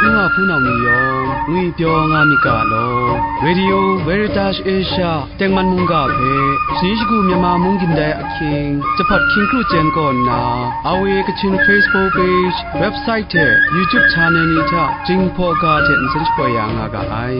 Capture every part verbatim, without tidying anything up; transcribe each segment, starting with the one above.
Nu wa hpunau ni yawng ngwipyaw nga myit ga law. Radio Veritas Asia tengman mungga hpe, shani shagu Myanmar mung gindai ahkying, jahpawt hkying kru chyen kaw nna, R V A Kachin Facebook page, website hte YouTube channel ni hta Jinghpaw ga hte nsen shapoi ya nga ga ai.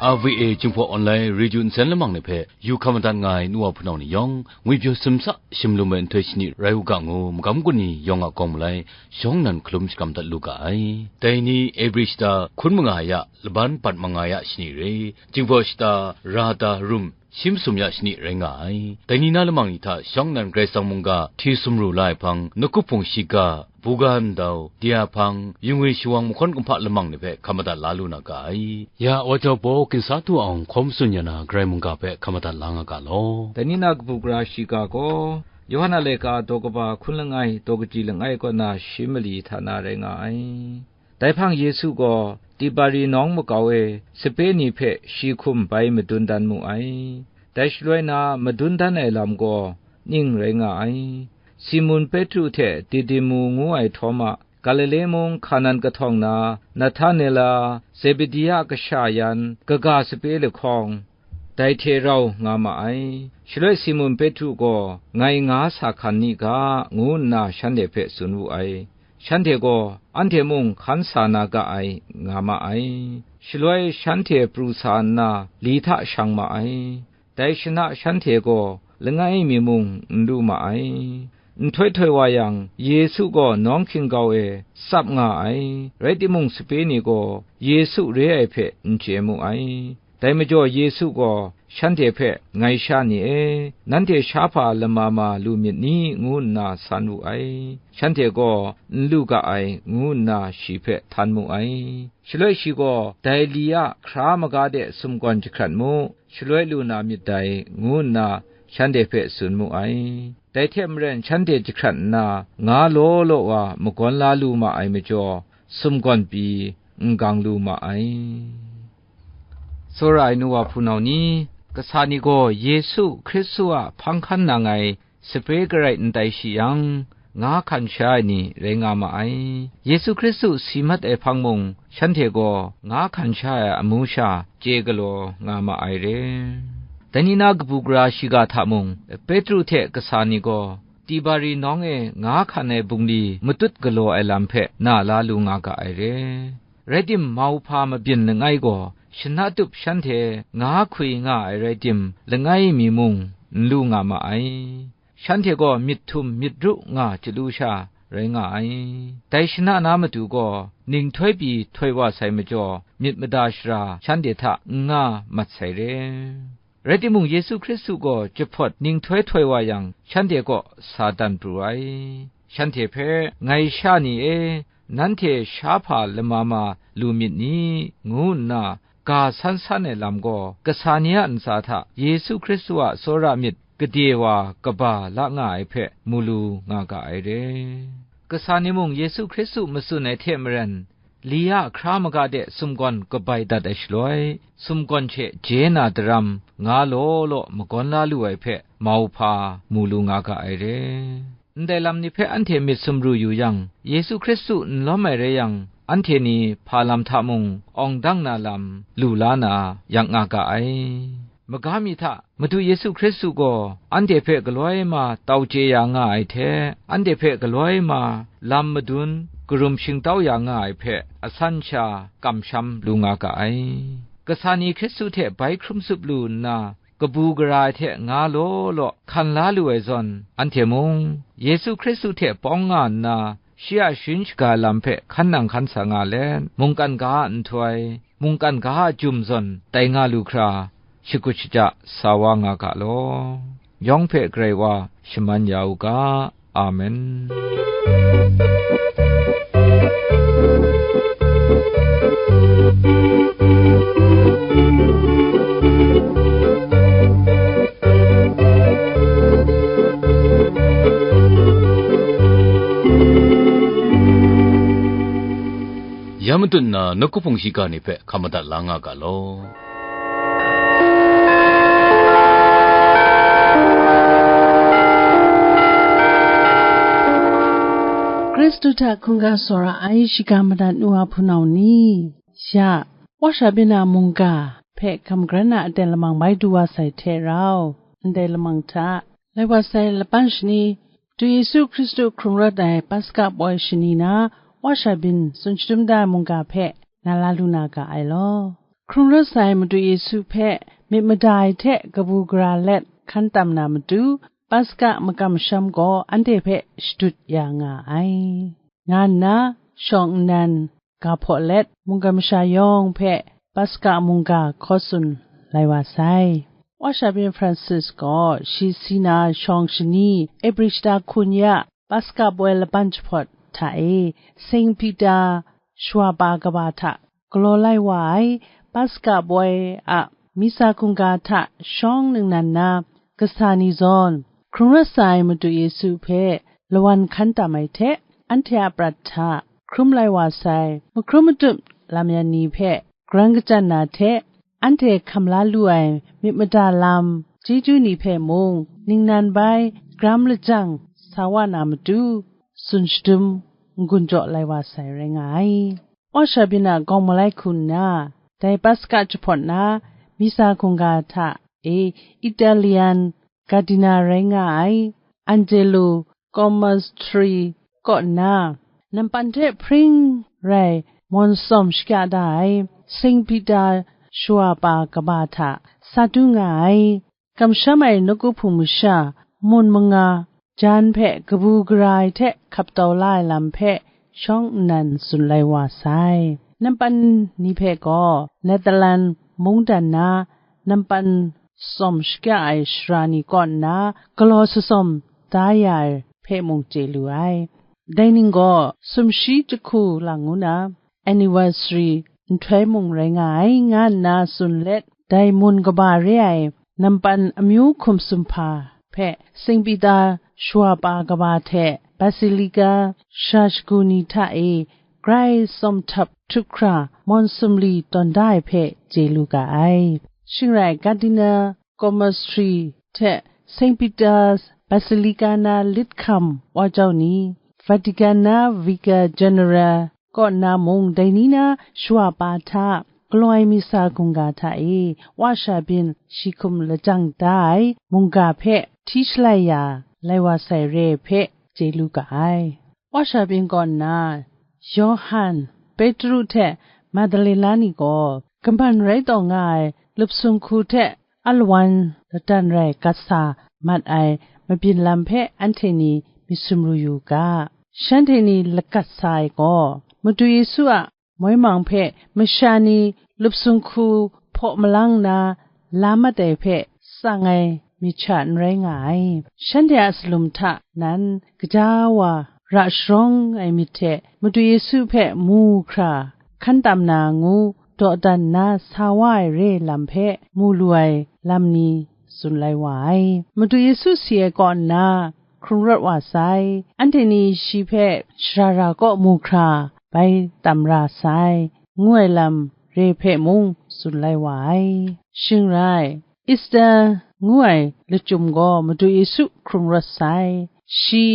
R V A Jinghpaw Online Radio nsen lamang ni hpe yu hkam madat nga ai nu wa hpunau ni yawng, ngwipyaw sumsa sumlum ai nhtoi shani rai u ga ngu, magam gun ni yawng a kawng malai, shawng nnan hkalum shakram dat lu ga ai. Dai ni Ebri shata hkun manga ya, laban bat manga ya shani re, Jinghpaw shata Rata rum, shi masum ya shani rai nga ai. Dai ni na lamang ni hta shawng nnan Karai Kasang mungga hti sumru la ai hpang, Nakup Hpung shiga, Buga ndau, Dia hpang, Yungwi shawang mahkawn kumhpa lamang ni hpe hkam madat la lu na ga ai. Ya, wa jau baw ginsa du awng hkaw matsun ya na, Karai mungga hpe hkam madat la nga ga law. Dai ni na kabu gara shiga gaw, Yawhan a laika daw kaba hkun langai, daw kaji langai kaw na shi mali hta na rai nga ai. Dai hpang Yesu gaw Tibari nawng makau e sape ni hpe shi hkum bai madun dan mu ai. Dai shaloi na madun dan ai lam gaw ning rai nga ai. Simun Petru hte Didimu ngu ai Htawma, Galile mung Hkanan kahtawng na Nahtanela, Zebedi a kasha yan kaga sape lahkawng, dai hte rau nga ma ai. Shaloi Simun Petru gaw, "Ngai nga sa hkan ni ga," ngu nna shanhte hpe tsun wu ai. Shanhte gaw, "Anhte mung hkan sa na ga ai," nga ma ai. Shaloi shanhte pru sa nna, li hta shang ma ai. Dai shana shanhte gaw langai mi mung n lu ma ai. Nhtoi htoi wa yang, Yesu gaw nawng hkinggau e tsap nga ai, rai timung, sape ni gaw Yesu re ai hpe n chye mu ai. Dai majaw Yesu gaw shanhte hpe, "Ngai sha ni e, nanhte sha hpa lama ma lu myit ni?" ngu nna san wu ai. Shanhte gaw, "N lu ga ai," ngu nna shi hpe htan mu ai. Shaloi shi gaw dai li a hkra maga de sumgawn jahkrat mu, shaloi lu na myit dai, ngu nna shanhte hpe tsun mu ai. Dai hte maren shanhte jahkrat nna, nga law law wa magawn la lu ma ai majaw, sumgawn pyi n gang lu ma ai. Tsawra ai nu wa hpunau ni, kasa ni gaw Yesu Hkristu a hpang hkan nang ai sape garai n tai shi yang, nga hkan sha ai ni rai nga ma ai. Yesu Hkristu si mat ai hpang mung, shanhte gaw nga hkan sha ai amu sha chye galaw nga ma ai re. Dai ni na kabu gara shiga hta mung, Petru hte kasa ni gaw Tibari nawng e nga hkan ai bungli matut galaw ai lam hpe na la lu nga ga ai re. Rai tim, mauhpa mabyin langai gaw shana tup shanhte nga hkwi nga ai rai tim, langai mi mung n lu nga ma ai. Shanhte gaw myit htum myit ru nga chyalu sha rai nga ai. Dai shana na matu gaw, ninghtoi pyi htoi wa sai majaw, myit mada shara shanhte hta n nga mat sai re. Rai timung, Yesu Hkristu gaw jahpawt ninghtoi htoi wa yang, shanhte kaw sa dan pru ai. Shanhte hpe, "Ngai sha ni e, nanhte sha hpa lama ma lu myit ni?" ngu nna ga san san ai lam gaw, kasa ni a ntsa hta Yesu Hkristu a tsawra myit gade wa kaba la nga ai hpe mu lu nga ga ai re. Kasa ni mung Yesu Hkristu matsun ai hte maren, li a hkra maga de sumgawn kabai dat ai shaloi, sumgawn hte je na daram nga law law magawn la lu ai hpe mauhpa mu lu nga ga ai re. Ndai lam ni hpe anhte myit sumru yu yang, Yesu Hkristu n lawm ai rai yang, anhte ni hpa lam hta mung awng dang na lam lu la na yak nga ga ai. Maga mi hta, Madu Yesu Hkristu gaw anhte hpe galoi ma tau chye ya nga ai hte, anhte hpe galoi ma lam madun karum shingtau ya nga ai hpe, asan sha kamsham lu nga ga ai. Kasa ni Hkristu hte bai hkrum tsup lu nna, kabu gara ai hte nga law law hkan la lu ai zawn, anhte mung Yesu Hkristu hte pawng nga nna, shi a sharin shaga ai lam hpe hkan nang hkan sa nga let, mungkan ga a nhtoi, mungkan ga a jum zawn tai nga lu hkra, shakut shaja sa wa nga ga law. Yawng hpe Karai wa shaman ya u ga. Amen. Ya N tut nna, nawku hpung shiga ni hpe hkam madat la nga ga law. Kristu hta hkungga tsawra ai shiga madat nu a hpunau ni, ya, Wa Shabin a mungga hpe hkam garan a aten lamang bai du wa sai hte rau, ndai lamang hta, lai wa sai laban shani, Madu Yesu Hkristu hkrung rawt ai Paska poi shani na, Wa Shabin tsun shadum da ai mungga hpe na la lu na ga ai law. Hkrung rawt sai Madu Yesu hpe myit mada ai hte kabu gara let hkan tam na matu, Paska makam masham gaw anhte hpe shadut ya nga ai, nga nna, shawng nnan ga hpaw let, mungga masha yawng hpe Paska mungga hkaw tsun lai wa sai. Wa Shabin Francis gaw shi si na shawng shani, April shata hkun ya, Paska poi laban jahpawt hta e, Saint Peter shawa pa kaba hta galaw lai wa ai Paska poi a Misa hkungga hta shawng ningnan na kasa ni zawn, hkrung rawt sai Madu Yesu hpe lawan hkan tam ai hte, anhte a prat hta hkrum lai wa sai, mahkrum matup lam yan ni hpe karan kachyan na hte, anhte hkam la lu ai myit mada lam chyeju ni hpe mung, ningnan bai gram lajang sa wa na matu, tsun shadum n-gun jaw lai wa sai rai nga ai. Wa Shabin a gawng malai hku nna, dai Paska jahpawt na Misa hkungga hta e, Italian Cardinal rai nga ai Angelo Comastri kaw nna, nampan hte hpring rai mawn tsawm shakya da ai Saint Peter shawa pa kaba hta sa du nga ai, kamsham ai nawku hpung masha, mun manga, jan hpe kabu gara ai hte hkap tau la ai lam hpe shawng nnan tsun lai wa sai. Nampan ni hpe gaw Netherlands mungdan na nampan tsawm shakya ai sara ni kaw nna galaw shatsawm da ya ai hpe mung chye lu ai. Dai ning gaw sumshi jahku lang ngu na, anniversary nhtoi mung rai nga ai, nga nna tsun let, dai mun kaba re ai nampan amyu hkum sumhpa hpe Saint Peter shawa pa kaba hte Basilica sara shagu ni hta e grai tsawm htap htup hkra mawn sumli tawn da ai hpe chye lu ga ai. Shing rai, Cardinal Comastri hte Saint Peter's Basilica na lit hkam wa jau ni, Vatican na Vicar General kaw nna mung dai ni na shawa pa hta galaw ai Misa hkungga hta e, Wa Shabin shi hkum lajang da ai mungga hpe hti shalai ya lai wa sai re hpe chye lu ga ai. Wa Shabin kaw nna, Yawhan, Petru hte Madalena ni gaw kaban rai taw nga ai lup sung hku hte alawan ladan rai gat sa mat ai mabyin lam hpe anhte ni myit sumru yu ga. Shanhte ni lagat sa ai gaw, Madu Yesu a moi mang hpe masha ni lup sung hku hpaw malang na la mat ai hpe tsang ai myit sha n rai nga ai. Shanhte a salum hta nan gaja wa ra sharawng ai myit hte Madu Yesu hpe mu hkra hkan tam na ngu dawdan nna sa wa ai re lam hpe mu lu ai lam ni tsun lai wa ai. Madu Yesu si ai kaw nna hkrung rawt wa sai, anhte ni shi hpe shara ra kaw mu hkra bai tam ra sai, ngu ai lam re hpe mung tsun lai wa ai. Shing rai, Esta ngu ai lachyum gaw Madu Yesu hkrung rawt sai. Shi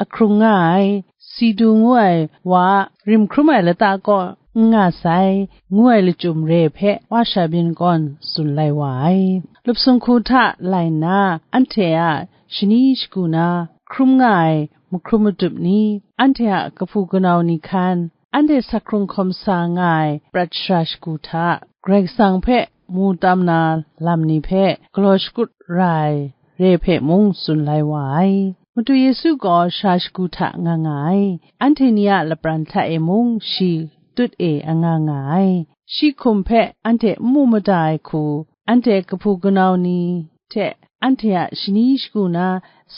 a hkrung nga ai, Sidu ngu ai wa a rim hkrum ai lata kaw n nga sai, ngu ai lachyum re hpe Wa Shabin kaw tsun lai wa ai. Lup sung hku hta lai nna, anhte a shani shagu na hkrum nga ai mahkrum matup ni, anhte a kahpu kanau ni hkan, anhte sakhkrung hkawm sa nga ai prat shara shagu hta, Karai Kasang hpe mu tam na lam ni hpe galaw shakut ra ai re hpe mung tsun lai wa ai. Madu Yesu gaw shara shagu hta nga nga ai. Anhte ni a lapran hta e mung shi tut e anga nga ai. Shi hkum hpe anhte n mu mada ai hku, anhte kahpu kanau ni hte anhte a shani shagu na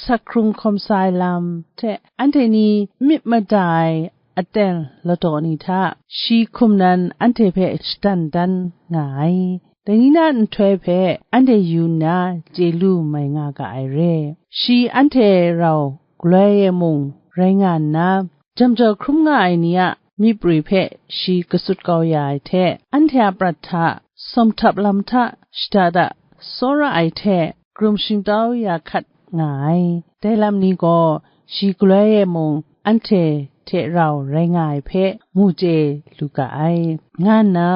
sakhkrung hkawm sa ai lam hte anhte ni myit mada ai aten ladaw ni hta shi hkum nan anhte hpe shadan dan nga ai. Dai ni na nhtoi hpe anhte yu nna chye lu mai nga ga ai re. Shi anhte rau galoi e mung rai nga nna, jam jau hkrum nga ai ni a myi prwi hpe shi kasut kau ya ai hte, anhte a prat hta sawm htap lam hta shada da tsawra ai hte, krum shingtau ya hkat nga ai. Dai lam ni gaw shi galoi e mung anhte hte rau rai nga ai hpe mu chye lu ga ai, nga nna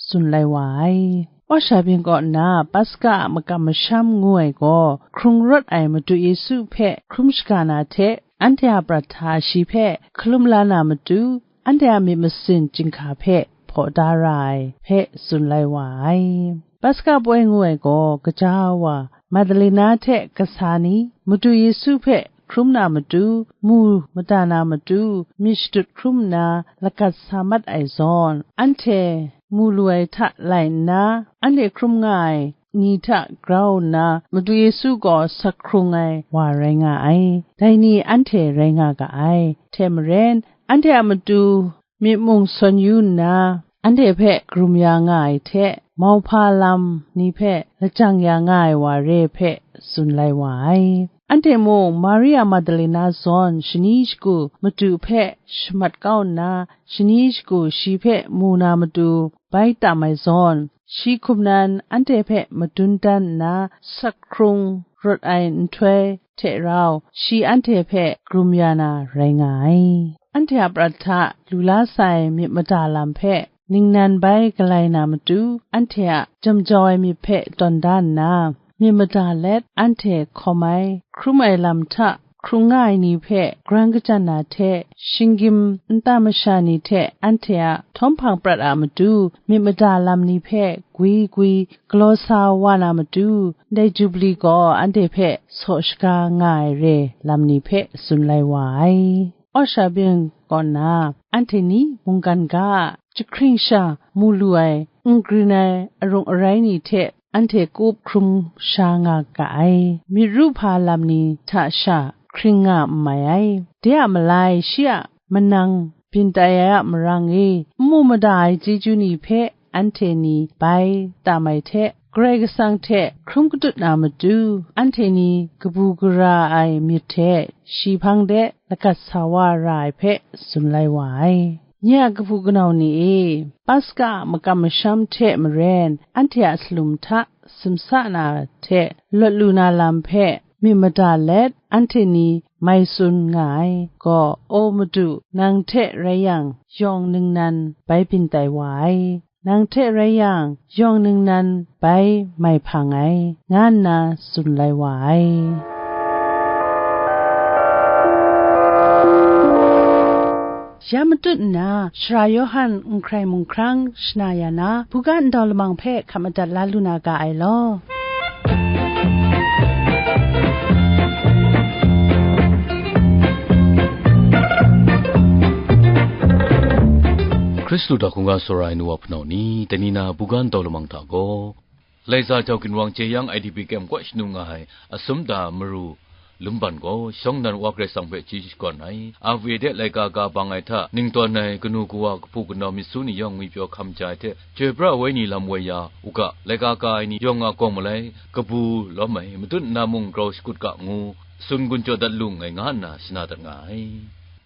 tsun lai wa ai. Washa byin kaw nna Paska a makam masham ngu ai gaw, hkrung rawt ai Madu Yesu hpe hkrum shaga na hte, anhte a prat hta shi hpe hkalum la na matu, anhte a myit masin chyinghka hpe hpaw da ra ai hpe tsun lai wa ai. Paska poi ngu ai gaw, kaja wa Madalena hte kasa ni, Madu Yesu hpe hkrum na matu, mu mada na matu, myit shadut hkrum nna lagat sa mat ai zawn, anhte mu lu ai hta lai nna, anhte hkrum nga ai ni hta grau nna, Madu Yesu gaw sak hkrung ai wa rai nga ai. Dai ni anhte rai nga ga ai. Hte maren, anhte a matu myit mung sawn yu nna, anhte hpe karum ya nga ai hte, mauhpa lam ni hpe lajang ya nga ai wa re hpe tsun lai wa ai. Anhte mung Maria Madalena zawn shani shagu Madu hpe shamat kau nna, shani shagu shi hpe mu na matu bai tam ai zawn, shi hkum nan anhte hpe madun dan nna sak hkrung rawt ai nhtoi hte rau, shi anhte hpe karum ya na rai nga ai. Anhte a prat hta lu la sai myit mada lam hpe ningnan bai galai na matu, anhte a jam jau ai myit hpe tawn da nna, myit mada let anhte hkawm ai, hkrum ai lam hta hkrung nga ai ni hpe grang kachyan na hte, shinggyim nta masha ni hte anhte a htawm hpang prat a matu, myit mada lam ni hpe gwi gwi galaw sa wa na matu, ndai Jubli gaw anhte hpe saw shaga nga ai re lam ni hpe tsun lai wa ai. Awsha byin kaw nna, anhte ni mungkan ga a jahkring sha mu lu ai, n grin ai arung arai ni hte anhte kup hkrum sha nga ga ai. Myit ru hpa lam ni hta sha hkring nga n mai ai. De a malai shi a manang byin tai ai a marang e, n mu mada ai chyeju ni hpe anhte ni bai tam ai hte, Karai Kasang hte hkrum katut na matu, anhte ni kabu gara ai myit hte shi hpang de lagat sa wa ra ai hpe tsun lai wa ai. Nye a kabu kanau ni e, Paska a makam masham hte maren, anhte a salum hta simsa na hte lawt lu na lam hpe myit mada let, anhte ni mai tsun nga ai gaw, O Madu, nang hte rai yang, yawng ningnan bai byin tai wa ai. Nang hte rai yang, yawng ningnan bai mai hpang ai, nga nna tsun lai wa ai. Ya matut nna, Sara Yawhan n hkrai mung hkrang shana ya na, buga ndau lamang hpe hkap madat la lu na ga ai law. Hkristu hta hkungga tsawra ai nu wa hpunau ni, tani na buga ndau lamang hta gaw, Laika jau ginwang jeyang I D P kyem kaw shanu nga ai Asumta Maru Lumban gaw, shawng nnan Wa Karai Kasang hpe chyeju shakawn ai, R V A de laika ga bang ai hta ningtawn ai kanu kawa, kahpu kanau myit su ni yawng ngwipyaw hkam ja ai hte, Chyoi pra ai Wenyi lam woi ya u ga, laika ga ai ni yawng a gawng malai kabu lawm ai, matut nna mung grau shakut ga ngu, tsun gun jaw dat lu nngai, nga nna shana dat nga ai.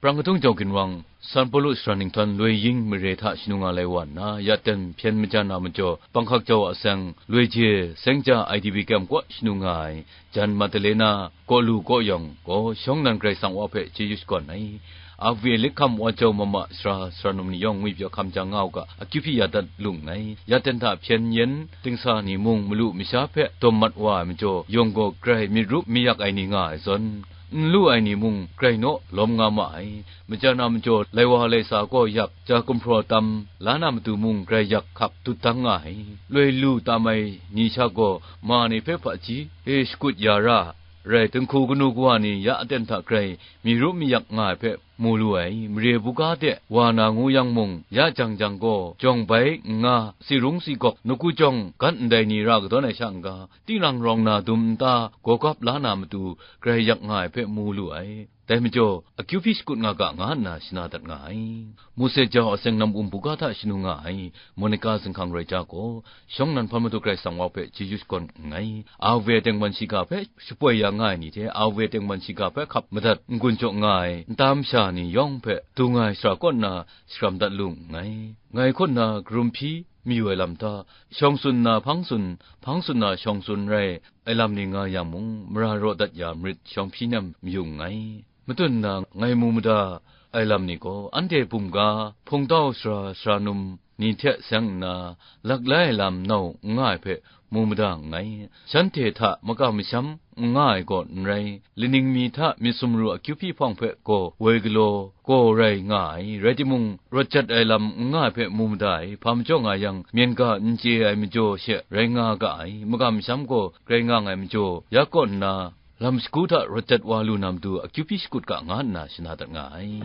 Prang kadung jau ginwang, San Pawlu sara ninghtawm loi ying mare hta shanu nga lai wa nna, ya ten hpyen majan a majaw, panghkak jau a seng, loi je, seng ja I D P kyem kaw shanu nga ai, jan Madalena, kaw lu kaw yawng gaw, shawng nnan Karai Kasang wa hpe chyeju shakawn ai, R V A lit hkam wa jau mama sara, sara num ni yawng ngwipyaw hkam ja nga u ga, akyu hpyi ya dat lu nngai. Ya ten hta hpyen yen dingsa ni mung malu masha hpe dawm mat wa ai majaw, yawng gaw grai myit rup mayak ai ni nga ai zawn, n lu ai ni mung grai naw lawm nga ma ai. Majan a majaw, laiwa laisa gaw yak ja gumhpraw tam la na matu mung grai yak hkap dut dang nga ai. Loi lu tam ai ni sha gaw ma ni hpe hpaji e shakut ya ra, rai dinghku kanu kawa ni ya aten hta grai myit rup mayak nga ai hpe mu lu ai. Mare buga de wa na ngu yang mung, ya jang jang gaw jawng bai n nga, si rung si gawk, nawku jawng gat ndai ni ra kadawn ai sha n-ga, tinang rawng na dum nta gawgap la na matu grai yak nga ai hpe mu lu ai. Dai majaw, akyu hpyi shakut nga ga, nga nna shana dat nga ai. Mose jau aseng nam um buga hta shanu nga ai Monica zinghkang roi ja gaw, shawng nnan hpan Madu Karai Kasang wa hpe chyeju shakawn nngai. Awe tengman shiga hpe shapoi ya nga ai ni hte, awe tengman shiga hpe hkap madat n-gun jaw nga ai nta masha ni yawng hpe, dung ai sara kaw nna shakram dat lu nngai. Ngai kaw nna karum hpyi mayu ai lam hta, shawng tsun nna hpang tsun, hpang tsun nna shawng tsun rai ai lam ni nga yang mung, mara raw dat ya marit shawng hpyi nem mayu nngai. Matut nna ngai mu mada ai lam ni gaw, anhte bumga, hpungtau sara, sara num ni hte seng nna, laklai ai lam nau n nga ai hpe mu mada nngai. Shanhte hta makam masham n nga ai gaw n rai, laning mi hta myit sumru akyu hpyi hpawng hpe gaw woi galaw gaw rai nga ai, rai timung, rawt jat ai lam n nga ai hpe mu mada ai, hpa majaw nga yang, myen ga n chye ai majaw she rai nga ga ai, makam masham gaw grai nga ai majaw, ya kaw nna, lam shagu hta rawt jat wa lu na matu akyu hpyi shakut ga, nga nna shana dat nga ai.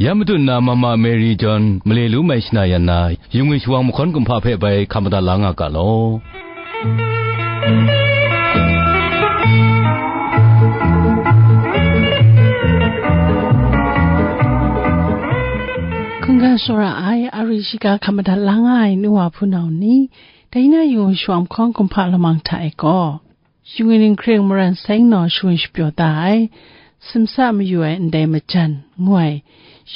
Ya matut nna Mama Mary John male lu mai shana yan na, yung ai shawang mahkawn kumhpa hpe bai hkam madat la nga ga law. Hkungga shawra ai, a ri shiga hkam madat la nga ai nu wa hpunau ni, dai na yung ai shawang mahkawn kumhpa lamang hta e gaw, yung ai ninghkring maran seng naw shangwi shapyaw da ai, simsa mayu ai ndai majan ngu ai,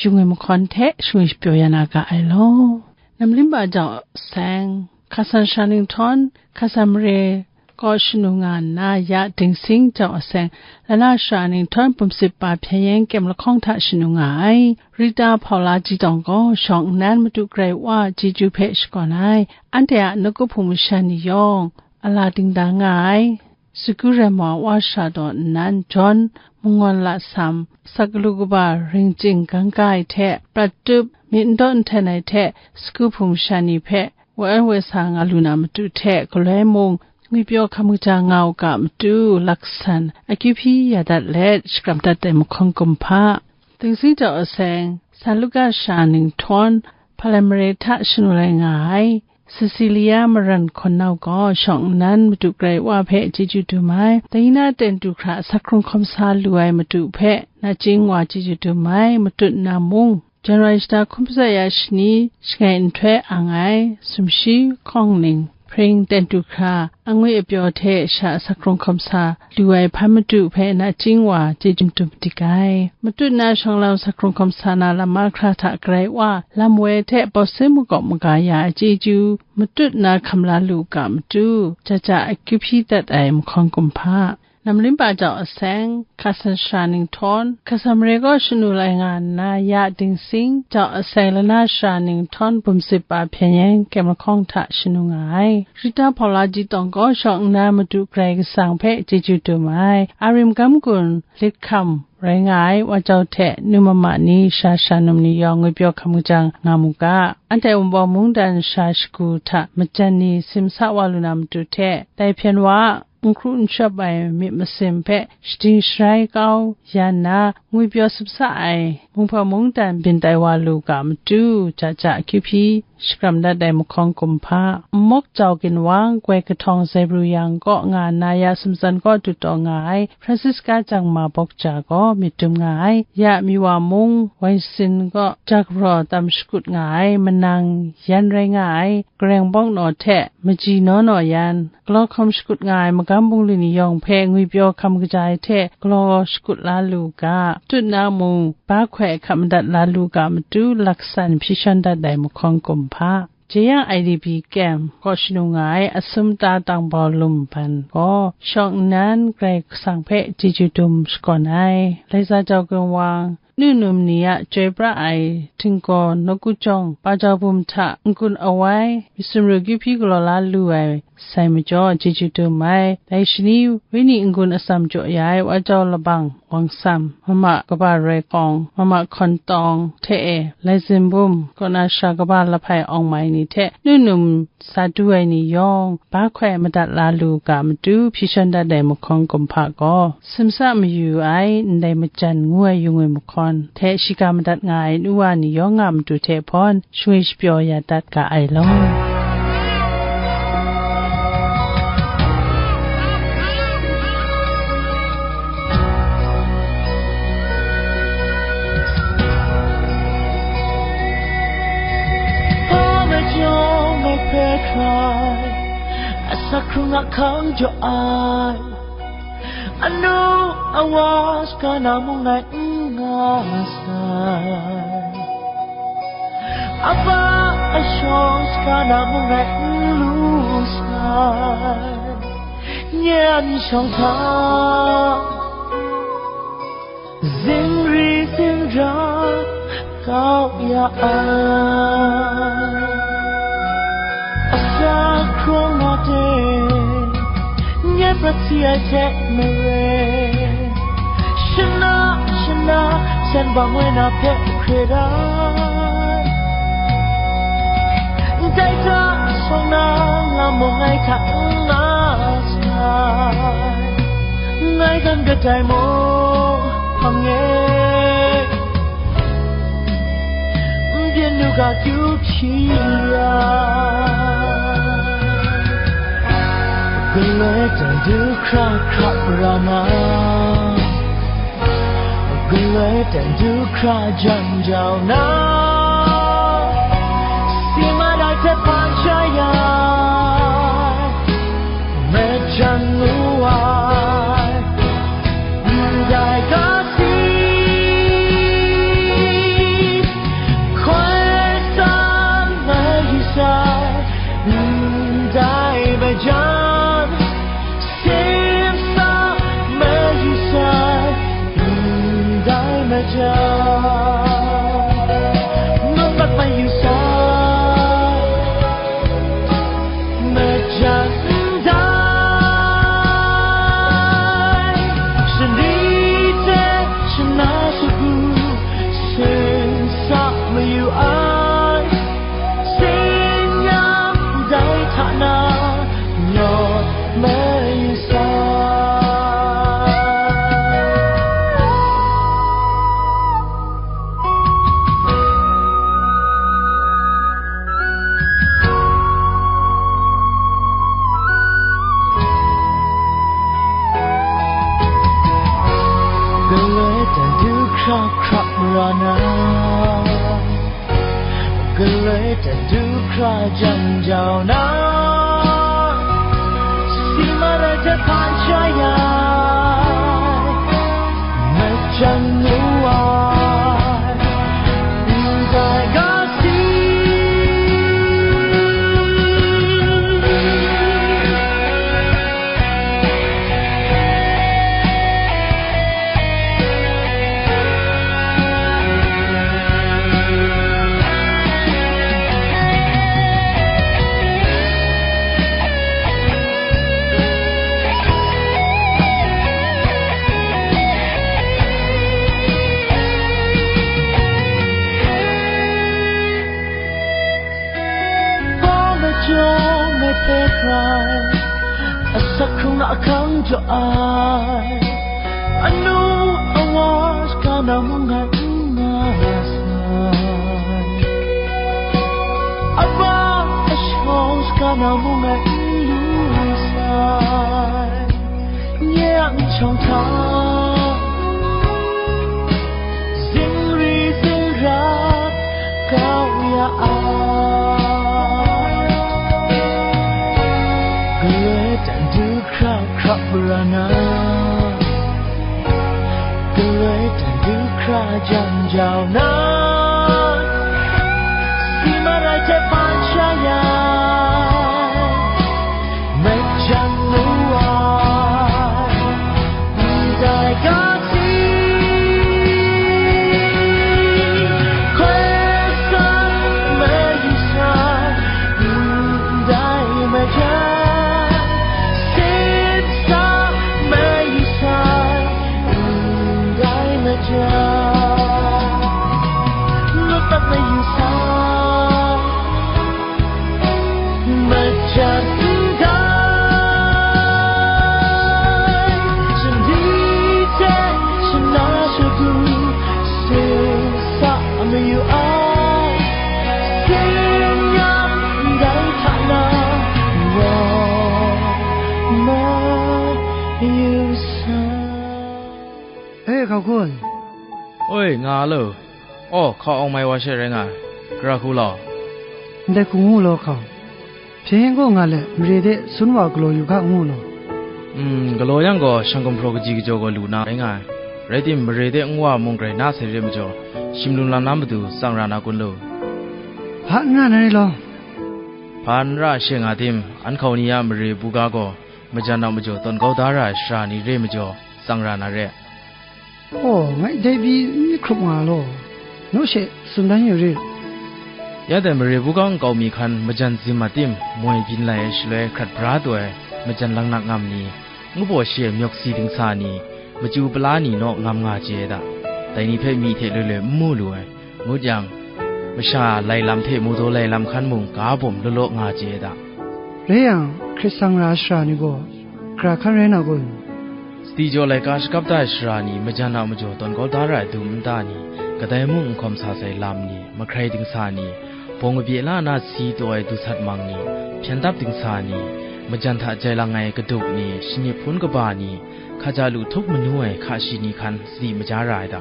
yung ai mahkawn hte shangwi shapyaw ya na ga ai law. Namlimba jau aseng, Hkasan sara ninghtawng, Hkasan mare kaw shanu nga nna, ya Dingsing jau aseng, Lana sara ninghtawng, Bumsip pa Hpyen Yen kyem lahkawng hta shanu nga ai. Rita Hpaula Jitawng gaw shawng nnan Madu Karai Wa chyeju hpe shakawn ai. Anhte a nawku hpung masha ni yawng, a la dingda nga ai. Sagu Rema Wa sha daw nnan, John Mangawn Lasam, Sakalu kaba Ringcing Gangga ai hte, prat tup, myit n daw n hten ai hte, sagu hpung masha ni hpe, wa ai wa sa nga lu na matu hte, galoi mung, ngwipyaw hkam kaja nga u ga matu, laksan, akyu hpyi ya dat let, shakram dat ai mahkawn kumhpa. Dingsing jau aseng, San Luka sara ninghtawng, Hpalan mare hta shanu lai nga ai, Cecilia Maran hkawn nau gaw shawng nnan Madu Karai Wa hpe chyeju dum ai. Dai na ten du hkra asak hkrung hkawm sa lu ai Madu hpe nachying wa chyeju dum ai. Matut na mung, January shata hkun matsat ya shani shangai nhtoi ang ai, sumshi, hkawng ning, hpring ten du hkra, angwi apyaw hte sha asak hkrung hkawm sa lu ai hpan Madu hpe nachying wa chyeju dum dik ai. Matut na shawng lam asak hkrung hkawm sa na lam mahkra hta Karai Wa lam woi hte bawsin makawp maga ya ai chyeju, matut na hkam la lu ga matu, ja ja akyu hpyi dat ai mahkawn kumhpa. Namlimba jau aseng, Hkasan sara ninghtawng, Hkasan mare kaw shanu lai nga nna, ya Dingsing jau aseng, Lana sara ninghtawng, Bumsip pa Hpyen Yen kyem lahkawng hta shanu nga ai. Rita Hpaula Jitawng gaw shawng nnan Madu Karai Kasang hpe chyeju dum ai. A rim gam gun lit hkam rai nga ai, wa jau hte nu mama ni sha sha num ni yawng ngwipyaw hkam kaja nga mu ga. Anhte Wunpawng mungdan sha shagu hta majan ni simsa wa lu na matu hte, dai hpyen wa a n hkru n shawp ai myit masin hpe shading sharai kau ya nna, ngwipyaw simsa ai Mungpawng mungdan byin tai wa lu ga matu, ja ja akyu hpyi shakram dat ai mahkawn kumhpa. Nmawk jau ginwang, Goi kahtawng Zebru yang kaw nga nna, ya Samson kaw dut taw nga ai, Francisca Jangma Bawk Ja gaw myit dum nga ai, ya Miwa mung, Waisin kaw ja garaw tam shakut nga ai, manang yan rai nga ai, Gareng Bawng Naw hte Maji Naw Naw yan, galaw hkawm shakut nga ai magam bungli ni yawng hpe ngwipyaw hkam kaja ai hte galaw shakut la lu ga, tut na mung, ba hkoi hkap madat la lu ga matu, laksan hpyi shawn dat ai mahkawn kumhpa. Jeyang I D P kyem kaw shanu nga ai Asumta Tangbau Lum Ban gaw, shawng nnan Karai Kasang hpe chyeju dum shakawn ai. Laiza jau ginwang, nu num ni a chyoi pra ai htinggaw nawku jawng, ba jau bum hta n-gun awai, myit sumru kyu hpyi galaw la lu ai sai majaw, chyeju dum ai. Dai shani, wenyi n-gun atsam jaw ya ai wa jau labang, Wang Sam, mama kaba Roi Kawng, mama Hkawn Tawng hte e, Laizin Bum, kaw na sha kaba Lahpai Awng Mai ni hte, nu num sa du ai ni yawng, ba hkoi madat la lu ga matu, hpyi shawn dat ai mahkawn kumhpa gaw, simsa mayu ai ndai majan ngu ai yung ai mahkawn hte shiga madat nga ai nu wa ni yawng a matu hte hpawn, shangwi shapyaw ya dat ga ai law. Hpa majaw ngai hpe hkrai, asak hkrung ahkang jaw ai, anu awa shaka na mung ngai n nga sai. Apa ashawng shaka na mung ngai n lu sai. Nye a myit shawng hta, zingri zinra kau ya ai. Asak hkrung na de, nye prat si ai hte maren, shana shana sen bang woi na hpe hkrit ai. Ndai hta sawng na lam mung ngai hta n nga sai. Ngai dan kadai mung hpang e, n byin u ga kyu hpyi ya. Galoi dan du hkra hkra ra na, galoi dan du hkra jan jau na, si mat ai hte hpa sha ya, majan ngu ai, ndai ga si, hkoi san mayu sai, ndai majan, simsa mayu sai, ndai majan, mamat mayu sai, majan ndai, shani hte shana shagu, simsa mayu ai, sin yang ndai hta na, nawt mayu sai. Galoi dan du hkra hkra ra na, galoi dan du hkra jan jau na, si mat ai hte hpa sha ya, majan ngu ai, ndai ga si, Hpa majaw ngai hpe hkrai, asak hkrung ahkang jaw ai, anu awa shaka na mung ngai n nga sai, aba ashawng shaka na mung ngai n lu sai. Nye a nshawng hta, zingri zingra kau ya ai. Galoi dan du hkra hkra ra na, galoi dan du hkra jan jau na, si mat ai hte hpa sha ya, majan ngu ai, ndai ga si, hkoi san mayu sai, ndai majan, sit sa mayu sai, ndai majan, mamat mayu sai. Majan ndai, shani hte shana shagu, simsa mayu ai, sin yang ndai hta na, wa Hkau kun. Oi, nga lo. Aw, hkau awng mai wa she rai nga ai. Gara hku law. Ndai hku ngu law hkau. Hpyen gaw nga let, mare de sun wa galaw yu ga ngu law. Mm, galaw yang gaw, shang gumhpraw kaji kajaw gaw lu na rai nga ai. Rai tim, mare de nwa mung grai na sai re majaw, shim lum lam na matu tsang ra na kun lu. Hpa n ra na re law. Hpa n ra she nga tim, an hkau ni a mare buga gaw, majan a majaw tawn kau da ra ai shara ni re majaw, tsang ra na re. Aw, ngai dai pyi n hkrup nga law, naw she tsun dan yu rit. Ya dai mare buga nkau mi hkan majan zim a tim, moi byin lai ai shaloi hkrat bra taw ai majan langnak ngam ni, ngu baw shi ai myawk si dingsa ni, machyu pala ni naw ngam nga chye ai da. Dai ni hpe myi hte loi loi n mu lu ai. Ngut yang, masha lai lam hte mu daw lai lam hkan mung ga bawm law law nga chye ai da. Rai yang, hkrit sang ra ai shara ni gaw, gara hkan rai na kun? Sadi jaw laika shakap da ai shara ni, majan a majaw tawn kau da ra ai dum nta ni, kadai mung n hkawm sa sai lam ni, mahkrai dingsa ni, bawng kabye la na si taw ai dusat mang ni, hpyen dap dingsa ni, majan hta jai lang ai kaduk ni, shanip hpun kaba ni, hkaja lu htup manu ai hka shi ni hkan sadi maja ra ai da.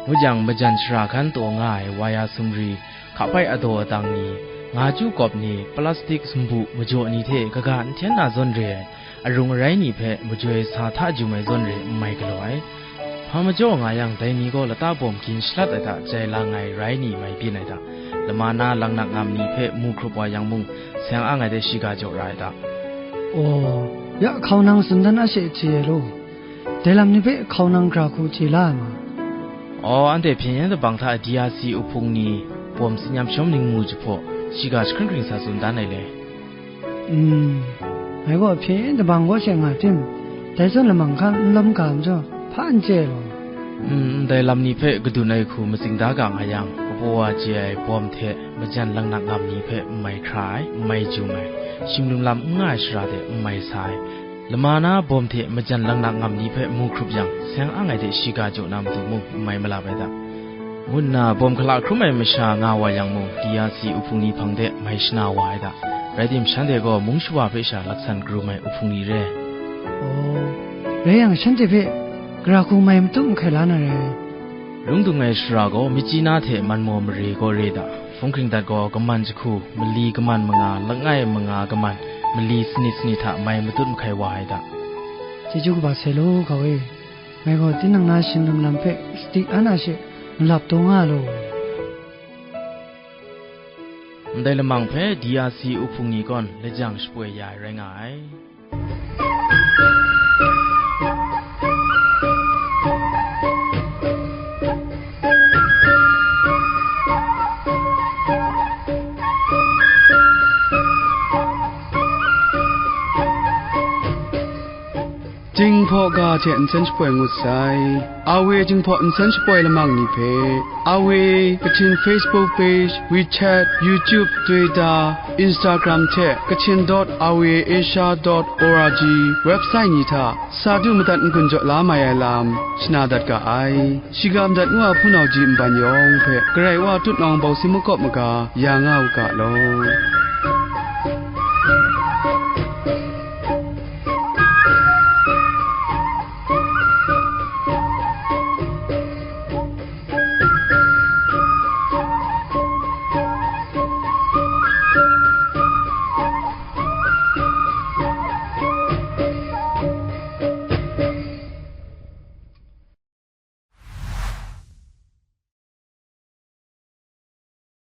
Ngut yang, majan shara hkan taw nga ai waya sumri, hkapai adaw adang ni, nga chyu kawp ni, plastik sumbu majaw ni hte kaga n hten na zawn re ai, arung arai ni hpe majoi sa hta jum ai zawn re n mai galaw ai. Hpa majaw nga yang, dai ni gaw lata bawm gin shalat ai hta jai lang ai rai ni mai byin ai hta, lama na langnak ngam ni hpe mu hkrup wa yang mung, seng ang ai de shiga jaw ra ai hta. Aw, ya hkau nang tsun dan a she chye ai law. Dai lam ni hpe hkau nang gara hku chye la ai ma? Aw, anhte hpyen yen dabang hta D R C uhpung ni bawm tsin yam shawm ningmu jahpaw, shiga jahkring hkring sa tsun dan ai le. Mm, ngai gaw hpyen yen dabang kaw she nga tim, dai zawn lamang hkan n lawm ga majaw, hpa n chye ai law. Mm, ndai lam ni hpe kadun ai hku matsing da ga nga yang, kabaw wa chye ai bawm hte majan langnak ngam ni hpe n mai hkra ai, n mai jum ai, shim lum lam n nga ai shara de n mai sa ai, lama na bawm hte majan langnak ngam ni hpe mu hkrup yang, seng ang ai de shiga jaw na matu mung n mai malap ai da, ngu nna bawm hkala hkrum ai masha nga wa yang mung, D R C uhpung ni hpang de mai shana wa ai da. Rai tim, shanhte gaw mung shawa hpe sha laksan karum ai uhpung ni re. Aw, rai yang, shanhte hpe gara hku mai matup mahkai la na rai. Lung dung ai shara gaw, Myitkyina hte Manmaw mare gaw re da. Hpung hkring dat gaw, kaman jahku, mali kaman manga, langai manga kaman, mali sanit sanit hta mai matut mahkai wa ai da. Chyeju kaba sai law, hkau e. Ngai gaw tinang na shim lum lam hpe sadi an a she malap taw nga law. Ndai lamang hpe D R C uhpung ni gaw lajang shapoi ya ai rai nga ai. Jinghpaw ga hte nsen shapoi ngut sai. A W Jinghpaw nsen shapoi lamang ni hpe, A W Kachin Facebook page, WeChat, YouTube, Twitter, Instagram hte Kachin dot R V A Asia dot O R G website ni hta sa du madat n-gun jaw la mai ai lam shana dat ga ai. Shiga madat ngu a hpunau ji nban yawng hpe Karai Wa tutnawng bawsi makawp maga ya nga u ga law.